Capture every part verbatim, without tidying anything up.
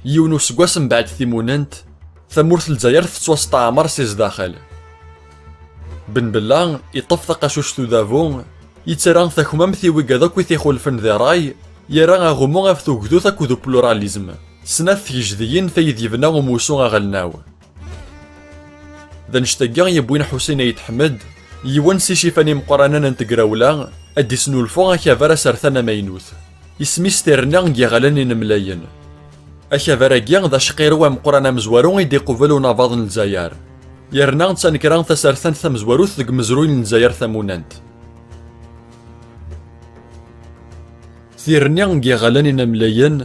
Yiwen useggas mbeɛd timunent, tamurt n Lezzayer tettwasteɛmer si zdaxel. Ben Bella iṭṭef taqacuct udabu, yettarra takmamt i wigad akk i t-ixulfen di ṛṛay, yerra aɣummu ɣef tugdut akked upluralizm, snat tgejdiyin f ayd yebna umussu aɣelnaw. D annect-agi yewwin Ḥusin Ayt Ḥmed, yiwen si icifan imeqqranen n tegrawla, ad d-isnulfu akabar asertan amaynut. Isem-is Tirni n Yiɣallen Inemlayen. Akabar-agi d acqirew ameqqran amezwaru i d-iqubel unabaḍ n Lezzayer. Yerna d tanekra tasertant tamezwarut deg umezruy n Lezzayer tamunant. Tirni n Yiɣallen Inemlayen,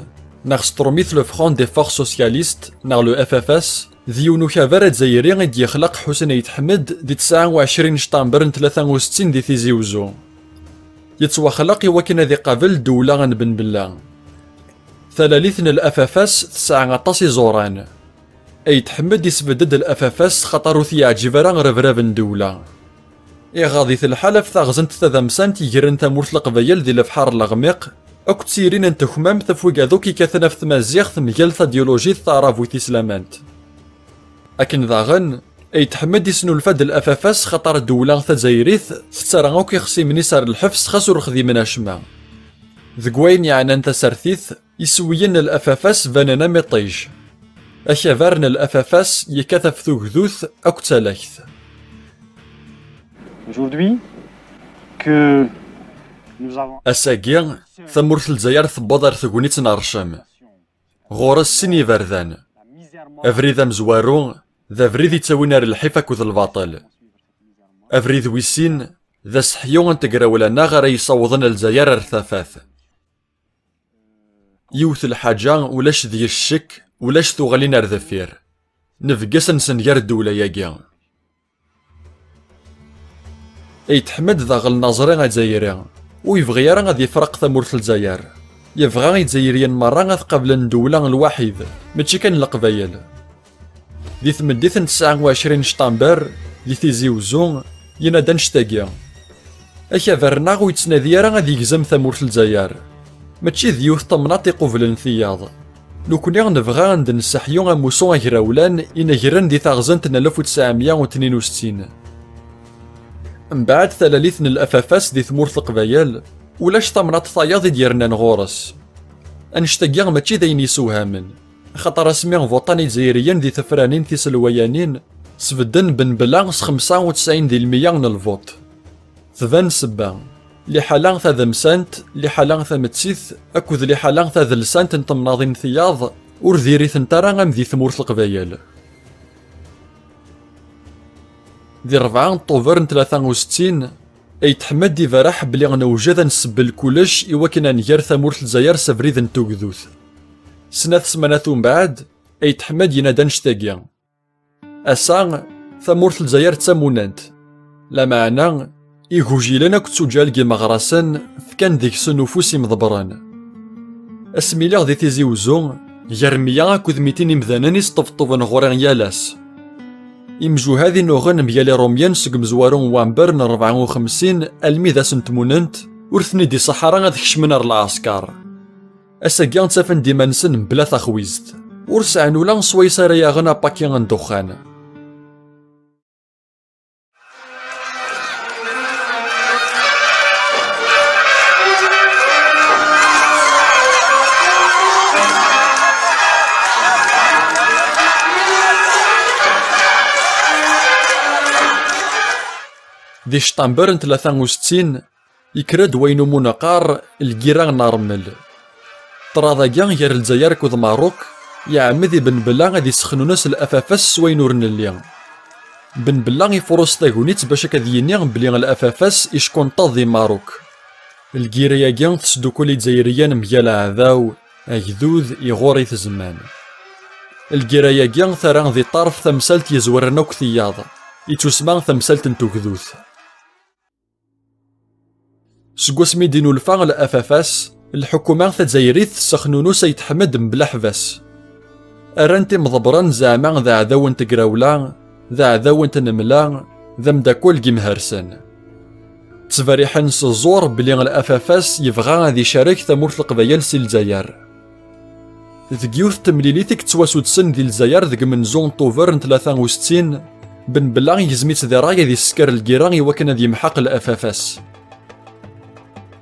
neɣ s trumit le Front des Forces Socialistes, neɣ le F F S, d yiwen ukabar azzayri i d-yexleq Ḥusin Ayt Ḥmed di tesɛa u ɛecrin ctamber n tlata u settin di Tizi Uzzu. Yettwaxleq i wakken ad iqabel ddewla n Ben Bella. Talalit n L F F S tesɛa aṭas iẓuran. Ayt Ḥmed isbedd-d L F F S xaṭer ur t-yeɛǧib ara rebrab n ddewla. Iɣaḍ-it lḥal ɣef taɣzant tadamsant yegren tamurt n Leqbayel di lebḥer n Leɣmiq, akked tirin n tekmamt ɣef wigad akk ikkaten ɣef tmaziɣt mgal tadyulujit taɛrabut islamant. Akken daɣen, Ayt Ḥmed isnulfa-d L F F S xaṭer ddewla tazzayrit tettarra akk ixṣimen-is ar lḥebs xas ur xdimen acemma. Deg wayen yeɛnan tasertit, iswiyen n L F F S banen am iṭij. Akabar n L F F S yekkat ɣef tugdut akked talakt. Aujourd'hui, que nous avons Ass-agi, tamurt n Lezzayer tewweḍ ar tegnit n rrcem. Ɣur-s sin yiberdan. Abrid amezwaru, d abrid yettawin ar lḥif akked lbaṭel. Abrid wis sin, d aseḥyu n tegrawla-nneɣ ara yessawḍen Lezzayer ar tafat. Yiwet lḥaǧa, ulac deg-s ccek, ulac tuɣalin ar deffir. Nebges ad nsenger ddewla-agi. Ayt Ḥmed d aɣelnaẓri azzayri. Ur yebɣi ara ad yefreq tamurt n Lezzayer. Yebɣa Izzayriyen merra ad qablen ddewla lwaḥid, mačči kan Leqbayel. Di tmeddit n tesɛa u ɛecrin ctamber, di Tizi Uzzu, yenna-d annect-agi: Akabar-nneɣ ur yettnadi ara ad yegzem tamurt n Lezzayer. Mačči d yiwet temnaḍt iqublen tiyaḍ. Nekkni nebɣa ad d-nesseḥyu amussu agrawlan inegren di taɣzant n alef u tesɛemya u tnin u settin. Mbeɛd talalit n L F F S di tmurt n Leqbayel, ulac tamnaḍt tayeḍ i d-yernan ɣur-s. Annect-agi mačči d ayen yessewhamen, axaṭer asmi vuṭan Izzayriyen di tefranin tiselwayanin, sbedden Ben Bella s xemsa u tesɛin di lmeyya n lvuṭ. Tban ssebba. Liḥala tadamsant, liḥala tamettit, akked liḥala tadelsant n temnaḍin tiyaḍ, ur diri-tent ara am di tmurt n Leqbayel. Di rebɛa n Ṭuber n tlata u settin, Ayt Ḥmed iberreḥ belli newjed ad nsebbel kullec i wakken ad nger tamurt n Lezzayer s abrid n tugdut. Snat smanat umbeɛd, Ayt Ḥmed yenna-d annect-agi: Ass-a, tamurt n Lezzayer d tamunant. Lameɛna, igujilen akked tuǧal n yimeɣrasen fkan deg-sen ufus imḍebbren. Asmi lliɣ di Tizi Uzzu, gar meyya akked mitin imdanen i sṭebṭuben ɣur-i yal ass. Imjuhad i nuɣen mgal Irumyen seg umezwaru n wamber n rebɛa u xemsin almi d ass n tmunent, ur ten-id-iṣaḥ ara ad kecmen ar lɛesker. Ass-agi ttafen-d iman-nsen mebla taxwizt. Ur sɛan ula swayes ara yaɣen apaki n ddexxan. Di ctamber n tlata u settin, yekker-d wayen umu neqqar lgira n rrmel. Ṭṭrad-agi gar Lezzayer akked Meṛṛuk, iɛemmed i Ben Bella ad issexnunes L F F S s wayen ur nelli. Ben Bella ifurus tagnit bac akka ad yini belli L F F S ickunṭeḍ di Meṛṛuk. Lgira-agi tesdukul Izzayriyen mgal aɛdaw, agdud, iɣur i tezman. Lgira-agi terra di ṭṭerf tamsalt yezwaren akk tiyaḍ, ittusma tamsalt n tugdut. Seg wasmi d-inulfa L F F S, lḥukuma tazzayrit tessexnunus Ayt Ḥmed mebla ḥbas. Rran-t imḍebbren zeɛma d aɛdaw n tegrawla, d aɛdaw n tnemla, d amdakel n yimhersen. Ttberriḥen s ẓẓur belli L F F S yebɣa ad icarek tamurt n Leqbayel si Lezzayer. Deg yiwet n temlilit i yettwasuddsen di Lezzayer deg menzu n Tuber n tlata u settin, Ben Bella igzem-itt di ṛṛay ad isker lgira i wakken ad yemḥeq L F F S.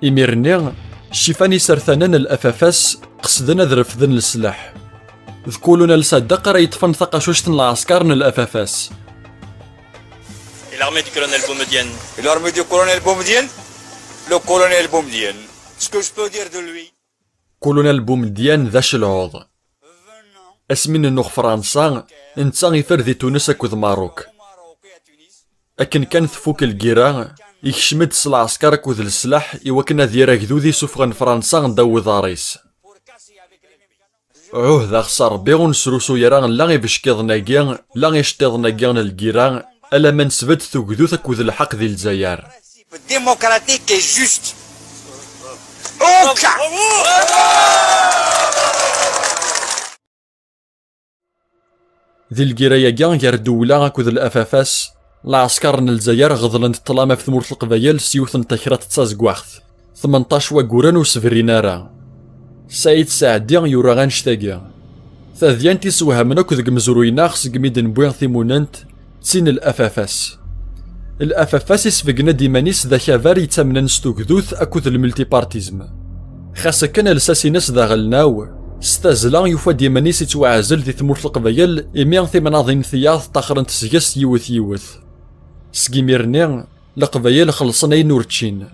Imir-nni, ccifan isertanen n L F F S qesden ad refden leslaḥ. D Colonel Saddeq ara yeṭṭfen taqacuct n lɛesker n L F F S. Et l'armée du colonel Boumedienne. Et l'armée du colonel Boumedienne, le colonel Boumedienne, ce que je peux dire de lui. Colonel Boumedienne d acelɛuḍ. Asmi nennuɣ Fransa, netta ifer di Tunes akked Maruk. Akken kan tfuk lgira, ikcem-d s lɛesker akked leslaḥ i wakken ad yerr agdud isuffɣen Fransa ddaw uḍar-is. Ɛuhdeɣ s Ṛebbi ur nesrusuy ara la ibeckiḍen-agi, la iceṭṭiḍen-agi n lgira, alamma nesbedd tugdut akked lḥeqq di Lezzayer. Démocratique et juste. Aucun. Di lgira-agi gar Dewla akked L F F S, lɛesker n Lezzayer ɣeḍlen-d ṭṭlam ɣef tmurt n Leqbayel s yiwet n takrat d tazeggaɣt. Tmenṭac wagguren ur sebrin ara. Saɛid Saɛdi yura annect-agi. Tadyant isewhamen akk deg umezruy-nneɣ segmi d-newwi timunent, d tin n L F F S. L F F S isbeggen-d iman-is d akabar yettamnen s tugdut akked lmultipartisme. Xas akken lsas-ines d aɣelnaw, s tazzla yufa-d iman-is yettwaɛzel di tmurt n Leqbayel imi timnaḍin n tiyaḍ ṭṭaxrent seg-s yiwet yiwet. Seg imir-nni, Leqbayel xellṣen ayen ur ččin.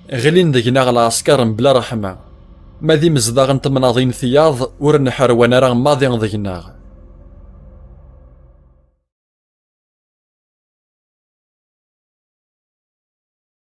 Ɣlin deg-neɣ lɛesker mebla ṛṛeḥma. Ma d imezdaɣ n temnaḍin n tiyaḍ ur nḥerwan ara maḍi deg-neɣ.